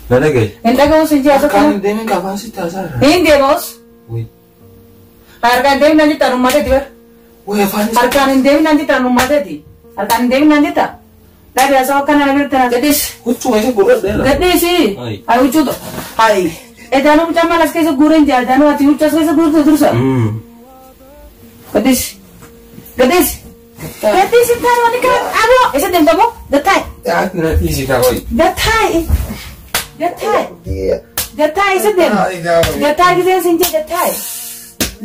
Na dhaga'i. Hin dhaga'u sin jee Harkaan asoo hin deemin afaan sitti haasaa irra. Hin deemaus. Wayi. Harkaan hin deemin naan jetta anummaa teeti bar. Wayi afaan isaa. Harkaan hin deemin naan jetta anummaa teeti. Harkaan hin deemin naan jetta. Dhaabi asoo akkana na biratti na gadhiisi. Huccuu keessa gurra dheera. Gadhiisi. Ayi. Ayi huccuu ayi. Edaanuu mucaan maal as keessa guureen jaa edaanuu ati huccuu as keessa guurte dursa. Gadhiisi. Gadhiisi. Gadhiisi hin taane wanni kana aboo isa deemta moo gattaa'e. Ati na dhiisi kaa wayi. Gattaa'e. Gattaa'e. Gattaa'e isa deema. Gattaa'e giseen siin jee gattaa'e.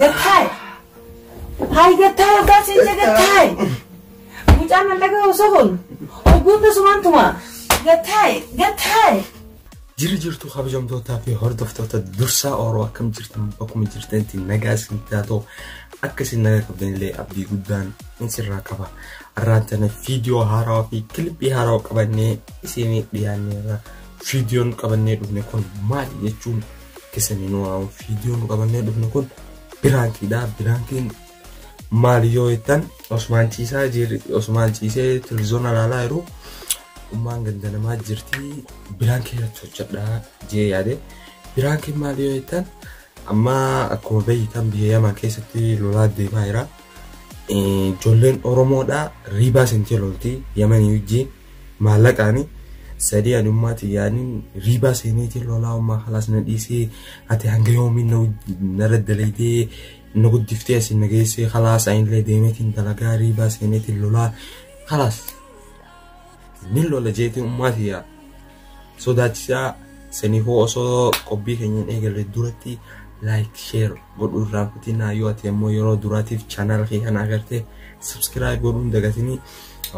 Gattaa'e. Hayi gattaa'e hoggaa siin jee gattaa'e. Mucaan nan dhaga'u osoo kun hogguun tasumaan tuma. Gattaa'e gattaa'e. Jirri jirtu kabajamtootaa fi hordoftoota dursaa Oromoo akkam jirtan bakkuma jirtanitti nagaa isin taatoo akka isin nagaa qabdanillee abdii guddaan isinirraa qaba. Har'aan tana viidiyoo haarawaa fi kilipii haarawaa qabannee isinii dhiyaanneerra. Viidiyoon qabannee dhufne kun maali jechuun keessanii nu waamu. Viidiyoon qabannee dhufne kun prankiidha. Prankiin maali yoo jettan osumaan ciisaa osumaan ciisee televiziyoona ilaalaa jiru. Ummaan ganda namaa jirti pirankii irratti hojjedhaa jee yaade. Prankiin maali yoo jettan amma akkuma beektan biyya Yaman keessatti lolaa deemaa jira. Ijoolleen Oromoodha riibaa seentee lolti Yamanii wajjin maallaqaani. Sadii ani ummaa xiyyaaniin riibaa seeneetiin lolaa ummaa kalaas na dhiisee ati hanga yoomiin narra dalaydee na guddiftee asin na geessee kalaas anillee deemeetiin dalagaa riibaa seeneetiin lolaa kalaas. Nin lola jeetiin ummaa xiyyaa sodaachisaa saniifuu osoo qophii keenya hin eegalle duratti like share godhuu irraanfatinaa yoo ati ammoo yeroo duraatiif channel kee kana agartee subscribe godhuu hin dagatinii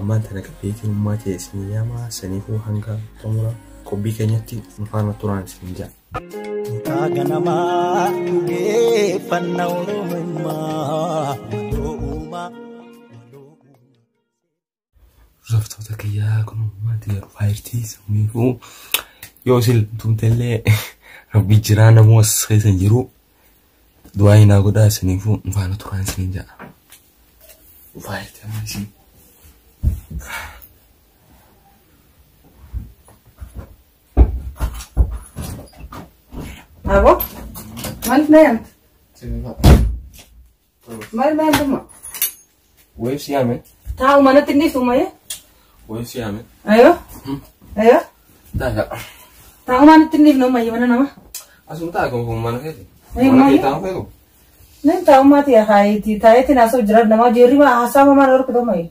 ammaan tana qabbeetiin ummaa ta'e isin yaama saniifuu hanga xumura qophii keenyatti nu faana turaan isin jedha. Kutaa ganamaa dhugeeffannaa Oromummaa waloo uumaa. Hordoftoota kiyyaa kun ummaa ta'e dhufaa jirti saniifuu yoo isin tumtellee rabbi jiraa namuu as keessa hin jiru du'aa hinaa godhaa saniifuu nu faana turaan isin jedha. Dhufaa jirti amma isin. Aboo maaliif na yaamte? Maaliif na yaamte umma? Wayiif si yaame? Taa'u manatti inni iftu ummayee? Wayiif si yaame? Ayoo. Ayoo. Taa'a. Taa'u manatti inni ifnu ummayee mana nama. Asuma taa'a kun mana keeti. Ee, Mana kee maali? taa'u feetu? Nin taa'u maatii haayitii taa'eetiin haasa'u jira namaa jeerri haasaa maal horkutu ummayee.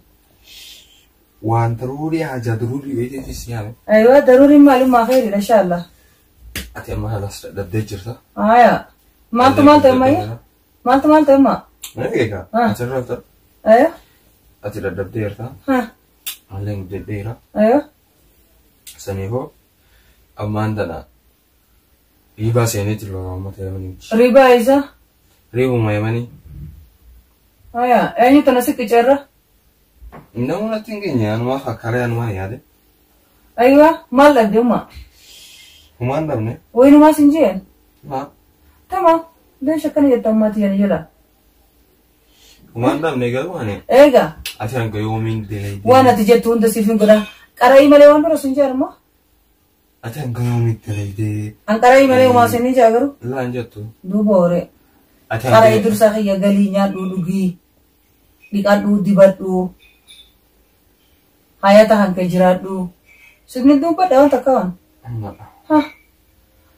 Waan daruurii haajaa daruurii wayiitiif si yaame. Ayoo daruuriin maalummaa khayriidha inshaallah. Ati amma halas dadhabdee jirta. Aya. Maaltu maal ta'e ummayee? Maaltu maal ta'e ummaa? Mana keekaa? Ah. Asirra jirta. Ayoo. Ati dadhabdee jirta. Ha. Malleen guddadheera. Ayoo. Saniifuu ammaan tana riibaa seeneeti lola uummata Yamanii wajji. Riibaa isa. Riibuma Yamanii. Aya. Eenyu tana siqi ceerra? Namoonni natti hin geenye anumaa fakkaaree anumaa yaade. Aywa maal dhabde ummaa? Humaan dhabne. Wayinumaa sin jeen? Maa? Tamam. Leesh akkana jetta ummaa tiyyan jala. Humaan dhabne garuu ani. Eega. Ati hanga yoomiin deebi'ee. Waan ati jettu hunda siif hin godha. Qara'ii malee waan bira sun jaan immoo. Ati hanga yoomiin deebi'ee. An qara'ii malee homaa sin hin jaa garuu. Laan jettu. Duuba horee. Ati Qara'ii hanga. dursaa kiyya galii nyaadhuu dhugii. Dhiqadhuu dibadhuu. Hayata hanka jiraadhuu. Sinni dubbadha waan takka waan. Ha.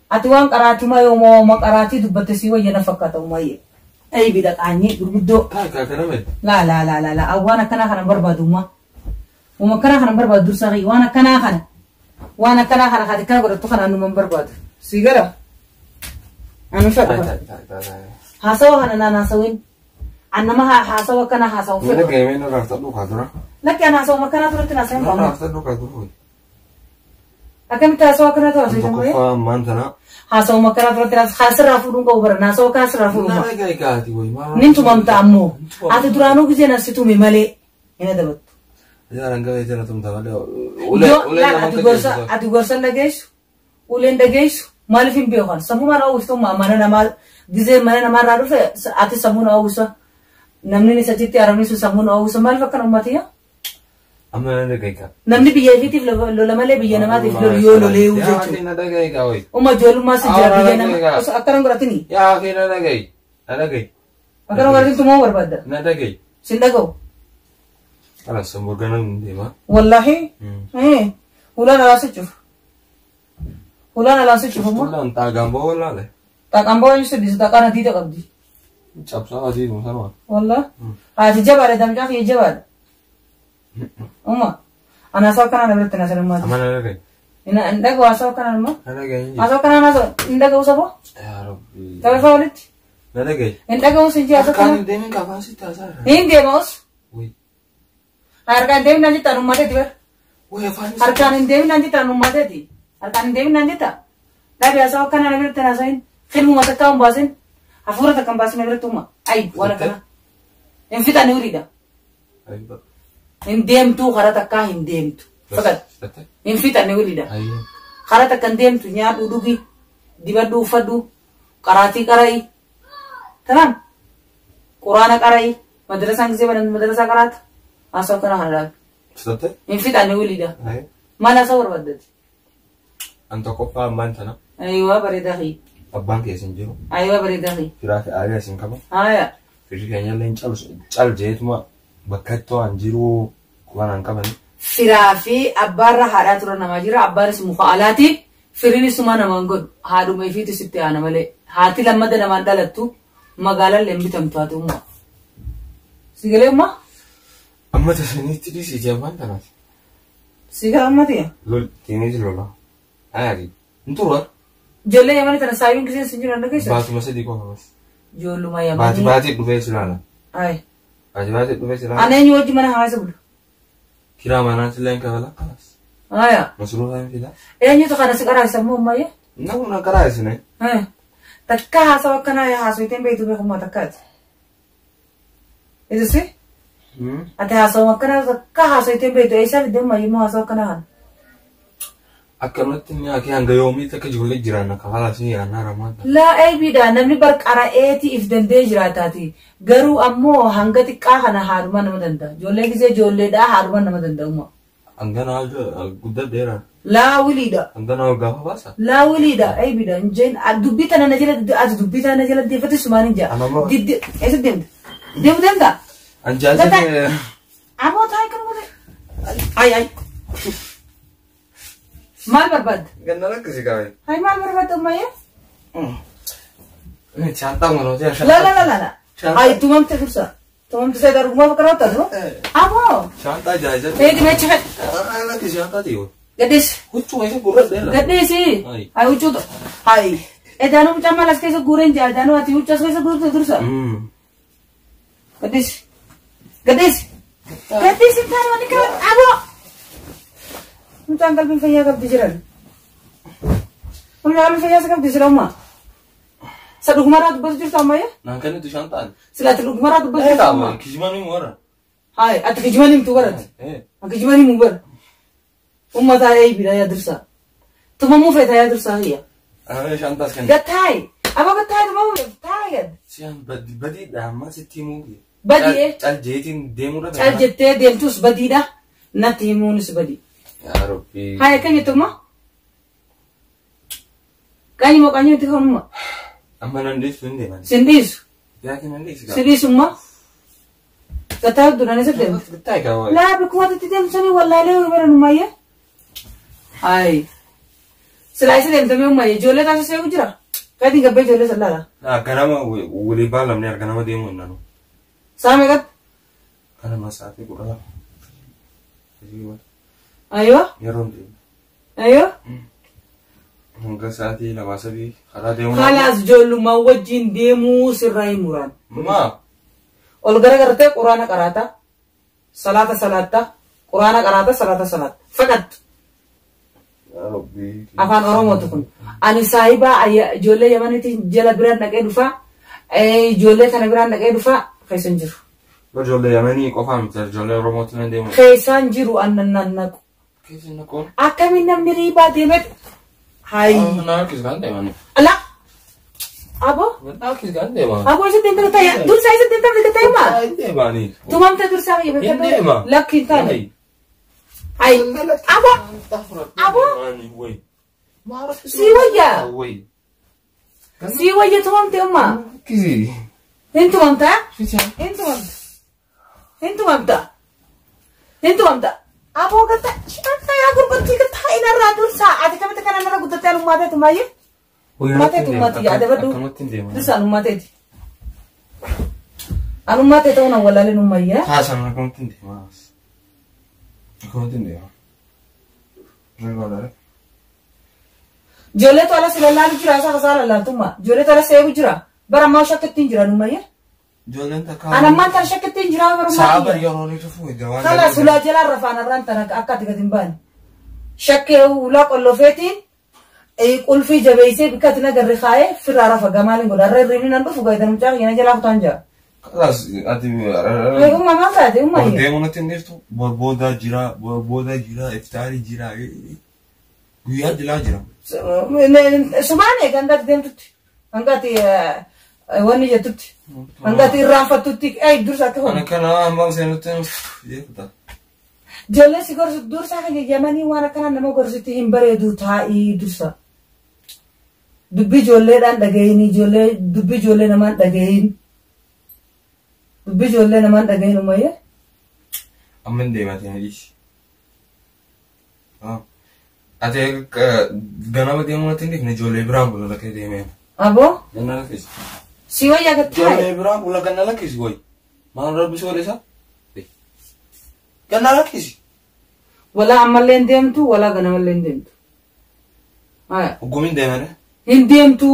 Ati waan qaraatimaa yoo mooma qaraatii dubbatte sii wayya na fakkaata umayyee. Eeybidha qaanyii gurguddoo. Taa kaa kana miti. La la la la la waan akkanaa kana barbaadu umma. Uma akkanaa kana barbaadu dursaa kiyya waan akkanaa kana. Waan akkanaa kana kaati kana godhattu kana anuma hin barbaadu. Sii gara? Anu fedhu. Taa taa taa taa. Haasawa kana naan haasawin. An nama haasawa akkana haasawu Mana fedhu. geemee narraa fudhadhu kaa dura. Lakki an haasawa akkanaa turatti haasawin Narraa qabu. fudhadhu kaa dura. Akkamitti haasawa akkanaa tu haasawin qabu? Tokkoffaa ammaan tana. Haasawa akkanaa turatti haasawaa fuudhuun qabu bara haasawa akkanaa sirraa fuudhuun Nama qabu. gaa'e wayi maa. Nin tumamta ammoo. Ati duraanuu gisee na si tume malee hin adabattu. Jaaraan gabee jala tumta malee. Yoo laal ati gorsa ati gorsa dhageessu uleen dhageessu maaliif hin beekan sammuu mana uwwiftu mana namaa gisee mana namaarraa dhufe ati sammuu na uwwisa namni isa achitti arabni sun sammuu na uwwisa maaliif akkana ummatiya? Amma na dhaga'i. Namni biyya ifiitiif lola malee biyya namaatiif lolu yoo loleewu Yaa jechuudha. akhi na dhaga'i kaa wayi. Uma ijoollummaa si jira Aa, biyya na nama. dhaga'i. Osoo akkana hin godhatini. Yaa akhi na dhaga'i. Na dhaga'i. Akkana hin godhatin tumuu barbaadda. Na dhaga'i. Sin dhaga'u. Kalas morgana hin deema. Wallaahi. Hulaan alaa si cufu. Hulaan alaa si cufu immoo. Tullaan xaagaan ba'oo wallaale. Xaqaan ba'oo eenyu siddisa xaqaan adiida qabdi. Cabsaa adii sanuma. Wallah. Haati jabaadha damcaa kiyya jabaadha. Uma. Ana haasawaa akkanaa na biratti na sanummaati. Amma na dhaga'i. Hin dhaga'u haasawaa akkanaa immoo. Na dhaga'i hin jiru. Haasawaa akkanaa haasawaa hin dhaga'u saboo. Yaa Rabbi. Taphafaa walitti. Na dhaga'i. Hin dhaga'u si jee haasawaa Harkaan akkanaa. hin deemin qafaan sitti haasaa irra. Hin deema os. Wayi. Harkaan hin deemin naan jetta anummaa teeti bar. Wayi afaan isaa. Harkaan hin deemin naan jetta anummaa teeti. Harkaan hin deemin naan jetta. Dhabi haasawaa akkanaa na biratti haasayin. Filmuma takkaa hin baasin. Hafuura takka hin baasin na biratti uma. Ayi waan akkanaa. Hin fixanne horiidha. Ayyi. Hin deemtuu karaa takkaa hin deemtu. Fakat. Hin fixanne horiidha. Ayyi. Karaa takka hin deemtu nyaadhu dhugi. Dibadhu uffadhu. Qaraatii qara'i. Tamam. Quraana qara'i. Madrasaan gisee banan madrasaa qaraata. Haasawaa akkanaa kana dhaabi. Fixatte? Hin fixanne horiidha. Ayyi. Maal haasawaa barbaaddati? An tokkoffaa ammaan tana Ayiwaa bareedaa kiyya. abbaan keessa hin jiru. Ayiwaa bareedaa kiyya. Firaa fi aarii as hin qabu. Haaya. Firri keenya illee hin calu cal jeetuma bakka itti waan jiru waan hin qaban. Firaa fi abbaarra haadhaa tura namaa jira. Abbaanis muka alaati. Firiinis suma namaan godhu. Haadhuma ifiitu sitti aana malee. Haati lammata namaan dhalattu magaalaan leen bitamtu haati umma. Si galee umma? Amma tasaniitti dhiisiiti abbaan tanaati. Si gala ummati? Lol tiinis lola. Aarii. Hin turre. Ijoollee Yamanii tana saayuun giseen sin jiran dhageessa? Baatuma sadii qofa bas. Ijoolluma Baati Yamanii. baatee dhufee si ilaala. Ayi. Baati baatee dhufee si ilaala. Ana eenyu wajji mana hawaasa bulu? Kiraa manaas illee hin kafala. Kalas. Aya. Masruufaa hin fida. Eenyutu kana si qaraabsa immoo ammayya? Nama na qaraabsine. Takka haasawa akkanaa haasoiteen beektu beekummaa takkaati. Isisi? Ati haasawa akkanaa takka haasoiteen beektu eessaa fidde ammayya immoo haasawa akkanaa kana? Akkanumatti inni akee hanga yoomiitti akka ijoollee jiraanna kafalaa si yaannaa ramaa. Laa eebiidha namni barqara'eeti if danda'ee jiraataati. Garuu ammoo hanga xiqqaa kana haadhuma nama danda'a. Ijoollee gisee ijoolleedhaa haadhuma nama danda'uma. Hangana guddaa dheeraa. Laa wiliidha. Hangana ol gaafa baasa. Laa wiliidha eebiidha. Injeen dubbii tana na jala ati dubbii tana na jala deeffate sumaan hin jaa. Ana amma- Diddi eessa deemta? Deemu deemta? Anjaajee. Aboo taa'ee kan godhe. Ay ay. Maal barbaadda? Ganna lakkisi kaawee. Ay maal barbaadda ammayyaa? Shaantaa manoota La la la la la. Ay tumamte dursa. Tumamte sayda argumaa fakkaata taatu. Aboo. Shaantaa jaajaa. Eegi meecha fedhe. Lakkisi shaantaa ta'e. Gadhiisi. Huccuu keessa gurra dheeraa. Gadhiisi. Ay. Ay huccuu. Ay. Edaanuu mucaan maal as keessa guureen jaa edaanuu ati huccuu as keessa guurte dursa. Gadhiisi. Gadhiisi. Gadhiisi hin taane wanni kana aboo. Mucaan qalbiin fayyaa qabdi jiran. Mucaan qalbiin fayyaa qabdi jira umma. Sa dhugumarraa dubbatu jirtu ammayya? Naan kennitu shaantaan. Sila ati dhugumarraa dubbatu jirtu amma? Kijimaan himu warra. Hai, ati kijiman himtu barati. Ati kijiman himu bara. Ummata eebira yaa dursa. Tumamuu feeta yaa dursa hiyya. Shaantaas kenna. Gattaay. Aba gattaay tumamuu feeta taa'e gad. Siyaan badiidha amma sitti himuu. Badii, eh? Cal jeetiin deemuudha. Cal jettee deemtus badiidha. Natti himuunis badii. Yaa Rabbi. Hai akkam jettu umma? Qanyi moo qanyi miti kan umma? Amma nan dhiisu hin deeman. Sin dhiisu. Yaa kennan dhiisi. Si dhiisu umma? Gattaay duraan isa deemtu. Gattaay kaawwa. Laa bikkuma itti deemsanii wallaalee bara nummayye. Hai. Silaa isa deemtamee ummayye ijoollee taasisee eegu jira. Katiin gabbee ijoollee sallaala. Ganama walii baalamne ganama deemuu hin nanu. Saa meeqatti? Ganama sa'aatii 12. Ayyoo. Yeroo deemu. Ayyoo. Hanga sa'aatii 2 3 karaa deemuu. Kalaas ijoollummaa wajjin deemuu sirraa hin muraan. Maa? Ol garagartee quraana qaraata. Salaata salaatta. Quraana qaraata salaata salaatta. Faqat. Yaa Rabbi. Afaan Oromootu kun. Ani saahibaa ijoollee Yamaniitiin jala biraan dhaqee dhufaa. Ijoollee kana biraan dhaqee dhufaa. Keessan jiru. Ijoollee Yamanii qofaa miti ijoollee Oromootiin hin deemu. Keessaan jiru annan nannaqu. Keessa naqoon. Akkamiin namni riibaa deemet? Hayi. Na harkis kan deemani. Ala. Abo. Na harkis kan deeman. Abo isa deemte ta'e dursaa isa deemte ta'e maa? Hin deemani. Tumamte dursaa Hin deema. Lakki hin taane. Hai. Abo. Abo. Si wayya. Si wayya tumamte umma. Kisi. Hin tumamta? Hin tumamta. Hin tumamta. Hin tumamta. Abo gatta. Shanta yaa gurgurtii gatta inarraa dursa. Ati kamitti kana narra guddattee anummaa ta'etu maayyee? Ummaa ta'etu ummaati yaada baddu. Dursa anummaa ta'eeti. Anummaa ta'e ta'uun awwalaaleen ummayyaa. Haasan akkamatti hin deemaa. Akkamatti hin deemaa. Reebaadha. Ijoollee tola si lallaalu jira isa kasaa lallaaltummaa. Ijoollee tola seebu jira. Bara ammaa shakkitti hin jiran ummayyaa. Ijoolleen takka. An ammaan tana shakkitti hin jiraa bara Sa'a ammaa. yeroo ni dhufu waan. Kala sulaa jalaan rafaan irraan tana akka ati gadi hin baane. Shakkee ulaa qollofeetiin qulfii jabeessee bikka ati nagarri kaa'ee firraa rafa gamaaliin godha. Irra hirribni nan dhufu gaayita mucaa kiyya na jalaa kutaan jira. Kalaas ati. Umma maal taate umma Bor deemuu natti hin dhiiftu. Bor boodaa jira. Bor boodaa jira. Iftaarii jira. Guyyaa dilaa jira. Sumaan eega hanga ati deemtutti. Hanga ati wanni jettutti. Hanga ati irraanfattutti. Dursa akka Ana homu. kana hambaan seenutti jechuudha. Ijoollee si gorsu dursa kan yamanii waan akkanaa nama gorsitti hin bareedu taa'ii dursa. Dubbii ijoolleedhaan dhaga'iin ijoollee dubbii ijoollee namaan dhaga'iin. Dubbii ijoollee namaan dhaga'iin umayya. Amma hin deemaa ta'e dhiisi. Ati ganama deemuu natti hin dhiifne ijoollee biraan bula lakkee deemee. Aboo Ganna lakkisi. si wayyaa gad taa'e. Ijoollee biraan bula ganna lakkisi wayi. Maal rabbi si godhe isaa? Ganna lakkisi. Walaa ammallee hin deemtu walaa ganamallee hin deemtu. Haya. Hoggumiin deemane. Hin deemtu.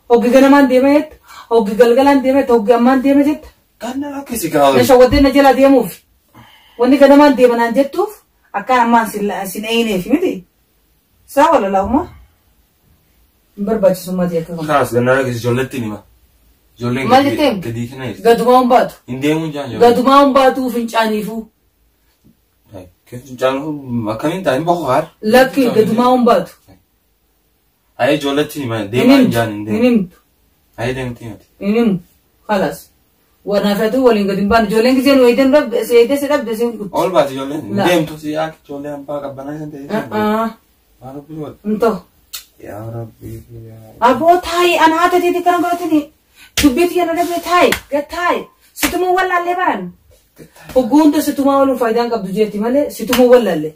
Hoggi ganamaan deema jetta. Hoggi galgalaan deema jetta. Hoggi ammaan deema jetta. Ganna lakkisi kaa. Na shawwaddee na jala deemuuf. Wanni ganamaan deema naan jettuuf akkaan ammaan sin eeyneef miti. Saa wala laa'uma. Hin barbaachisummaati akka kana. Kaas ganna lakkisi ijoolleetti hima. Ijoolleen Maal jetteen? gadii kana jirti. Gadumaa hin baatu. Hin deemuun jaan ijoolleen. Gadumaa hin baatu fincaaniifuu. Fincaan akkamiin ta'a hin bahu haar. Lakki gadumaa hin baatu. Ayee ijoolleetti hima Hin deemaa hin himtu. jaan hin Hin deemu. himtu. Ayee deemti himati. Hin himtu. Khalas. Wanaafatu waliin gadi hin baanu. Ijoolleen giseen wayideen dhabde seeyidee si dhabde siin kutti. Ol baati ijoolleen hin La. deemtu si yaa ijoollee hambaa qabbanaa isin ta'e. Maal rabbi godhe. Hin ta'u. Yaa rabbi yaa. Aboo taayi an haata teetii kana godhatini. Dubbii tiyya na dhabne taayi gad taayi. Situmuu wallaallee baran. Hogguu hunda situmaa ooluun faayidaan qabdu jeetti malee situmuu wallaalle.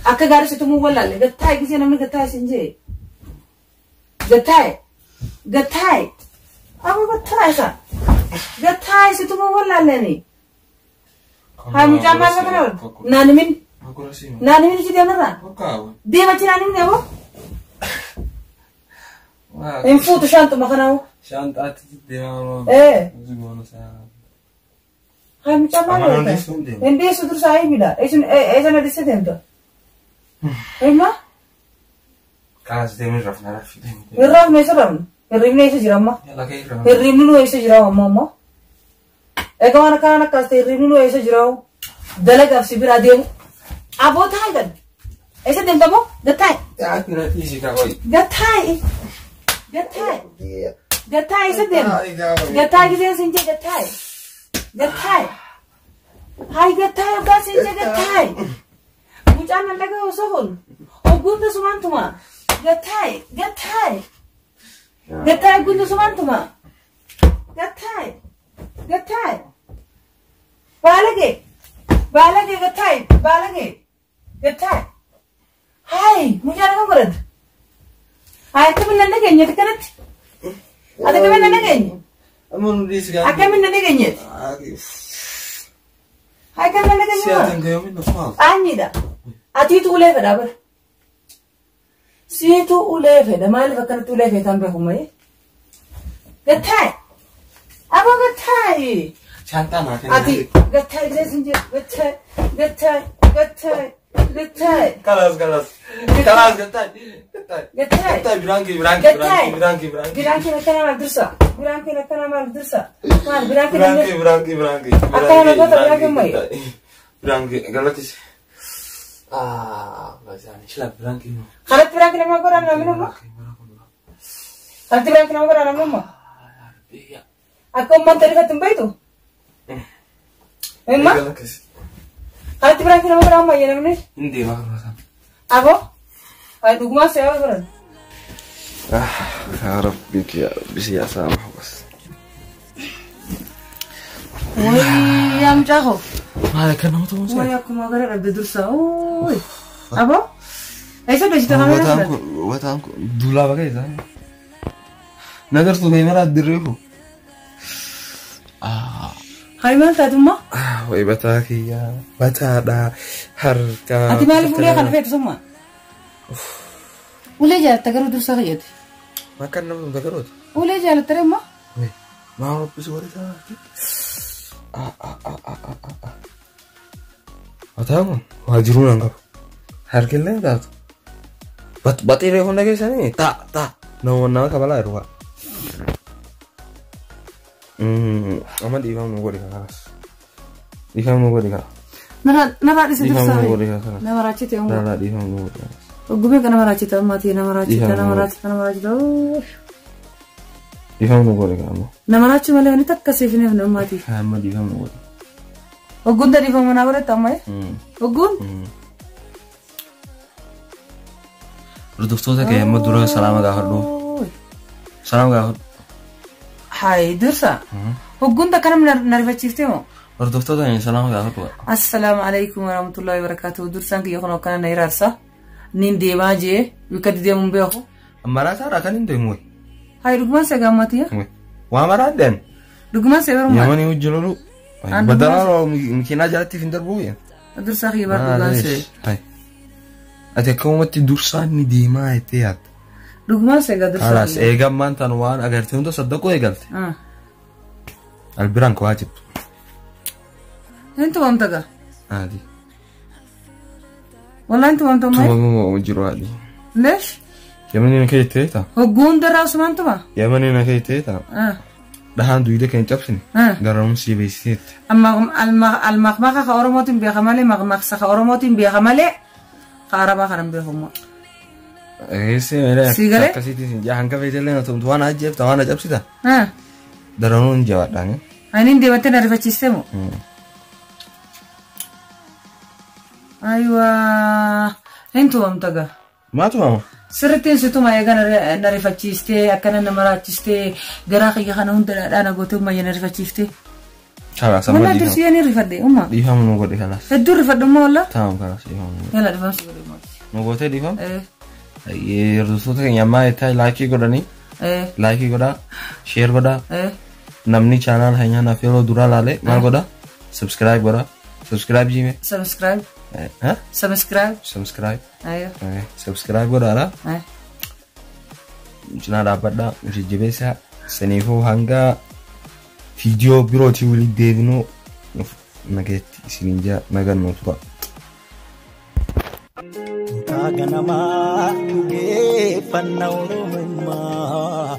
Akka gaarii situmuu wallaalle gad taayi gisee namni gad taayi sin jee. Gad taayi. Gad taayi. Aboo gad taayi sa. Gad taayi situmuu wallaalleeni. Haa mucaan maal kana godhu? Naan himin. Naan himin iji deemarraa. Deema achi naan himin aboo. Hin fuutu shaantuma kanaa'u. Shaantaatti deemaa. Ee. Haa mucaan maal Amma godhata? hin dhiyeessu deema. Hin dhiyeessu dursa ayibidha. Eessa na dhisse deemta? Himma? Kaas deemee rafna rafi deemee. Hin rafne eessa rafne? Hirribni eessa jira amma? Lakkee rafna. Hirribni nu eessa jira amma ammoo? Egaa waan akkanaan akkas ta'e hirribni nu eessa jira? Dalagaaf si bira deemu. Aboo taa'i gad. Eessa deemta moo? Gad taa'i. Yaa kira dhiisi kaa wayi. Gad taa'i. Gad taa'i. Gad taa'i eessa deemta? Gad taa'i giseen siin jee gad taa'i. Gad taa'i. Hayi gad taa'i hoggaa siin jee gad taa'i. Mucaan nan dhaga'u osoo kun. Hogguun tasumaan tuma. Gad taa'i. Gad taa'i. Gad taa'i hogguun tasumaan tuma. Gad taa'i. Gad taa'i. Baalagee. Baalagee gad taa'i. Baalagee. Gad taa'i. Hayi mucaan akkam godhata? Hayi akkamiin nan dhageenye akkanatti? Ati akkamiin nan dhageenye? Amma nu dhiisi kaa. Akkamiin nan dhageenyeeti? Hayi akkamiin nan dhageenye? Siyaatiin gayoomii nafaaf. Aanyiidha. Atiitu ulee fedha bara. Siitu ulee fedha. Maaliif akkanatti ulee feetaan beeku malee? Gad taa'i. Aboo gad taa'i. Shaantaa naa kenna. Ati gad taa'i gisee sin jedhu gad taa'i gad taa'i gad taa'i gad taa'i Kalaas kalaas. Kalaas gad taa'i. Gad taa'i. gad taa'i. Gad taa'i biraan kee biraan kee Gad taa'i. biraan kee biraan kee. Biraan kee akkana maal dursa? Biraan kee akkana maal dursa? Maal biraan kee Biraan kee biraan kee biraan kee. Akkana goota biraan kee mayi? Biraan kee galatis. Ah, bazaani shila biraan kee. Kanatti biraan kee nama godhaa namni immoo? Kanatti biraan kee nama godhaa namni immoo? Akka uummanni rifatu hin beektu? Himma? Galatis. Kanatti biraan nama godhaa ammayya namni. Hin deemaa kan Aboo. Ay dhugumaan se'aa turan. Ya Rabbi ya bisi yaa bas. Wayii yaa mucaa koo. Maal akka nama ta'uun Wayii akkuma gara dhabde dursa. Wayii. Aboo. Eessa dhoosite kameeraa Wataan fudhate? kun wataan kun duulaa bakka isaa. Nagartuu kaameraa dirree koo. Hayi maal taatummaa? Wayi bataa kiyyaa bataadha harka. Ati maaliif ulee kana feetu summa? Ulee jaalatta garuu dursa fayyadu. Makan nama tumta garooti. Ulee jaalatta reemma? Wayi maal rabbisi wali taate. Wataan kun waa jiruu nan qabu. Harkillee taatu. Baxii reefu hunda keessanii taa taa nama nama kabalaa jiru waa. Amma dhiifama nu godhi kanas. Dhiifama nu godhi kana. Narraa dhise Dhiifama dursa. nu godhi kanas. Nama raachite amma. Narraa dhiifama nu godhi kanas. Oggumee kana maraachite ammaati nama raachite Dhiifama nama nu raachite nama raachite. Dhiifama nu godhi kana ammoo. Nama raachuu malee wanti takka siif hin hafne ammaati. Amma dhiifama nu godhi. Ogguun dhiifama naa godhatte amma. Ogguun? Hordoftoota kee amma dura salaama gaafadhu. Salaama gaafadhu. Hayi dursa. Ogguun takka namni na rifachiiftee moo? Hordoftoota kee salaama gaafadhu. Assalaamu alaikum warahmatullahi wabarakatuh. Dursaan kiyya kun akkana na hiraarsa. Nin deemaa jee bikka deemuun beeku. Maraataadha kan hin deemu. Hayi dhugumaan see gammatiya? Waa maraadhaan. Dhugumaan see barummaa? Yamanii hojii lolu. Badanaa makiinaa jalatti hin darbu. Dursaa kiyya bar dhugaan see. Ati akkamumatti dursaan ni deemaa jettee yaadda. Dhugumaan see gaa dursaa Kalaas kiyya. eegammaan tan waan agartee hunda saddaquu eegalte. Albiraan koo waajibtu. Hin tumamta gaa? Adi. Walaa hin tumamta ammaa? Tumamuu jiru adi. Leesh? Yamanii na keettee ta'a. Hogguun darraa osumaan tuma? Yamanii na keettee ta'a. Dhahaan duyda kan hin cabsine. Garamsi beeksiseetti. Almaqmaqa ka Oromootiin beeka malee maqmaqsa ka Oromootiin beeka malee ka Arabaa kana hin beeku immoo. Eessi meelee Sii galee? akkasiitiin sin jaa hanga feetellee na tumtu waan ajjeefta waan cabsita. Daranuun hin jabaadhaan. Ani hin deemattee na rifachiistee moo? Ayiwaa hin tumamta gaa. Maa tumama? Sirrittiin si tuma eega na rifachiistee akkana na maraachistee garaa kiyya kana hunda dhadhaa na gootee umma na rifachiiftee. Kalaas amma Walaa dhiifama. dursiyee ni rifadhe umma. Dhiifama nu godhe kalaas. Hedduu rifadhe umma walaa. Taa'am kalaas dhiifama nu godhe. Yala dhifamsi godhe umma. Nu gootee dhiifama? Hordoftoota keenya ammaa jettaa laayikii godhanii laayikii godhaa sheer godhaa namni chaanaal keenyaa naaf yeroo duraa laale maal godhaa subscribe godhaa subscribe jiime. Subscribe. Subscribe. Subscribe. Ayo. Subscribe godhaadha. Cinaa dhaabbadhaa jajjabeessaa saniifuu hanga viidiyoo birootii waliin deebinuu nageetti isiniin jaa nagannoo tura. Ganamaa dhugeeffannaa Oromummaa.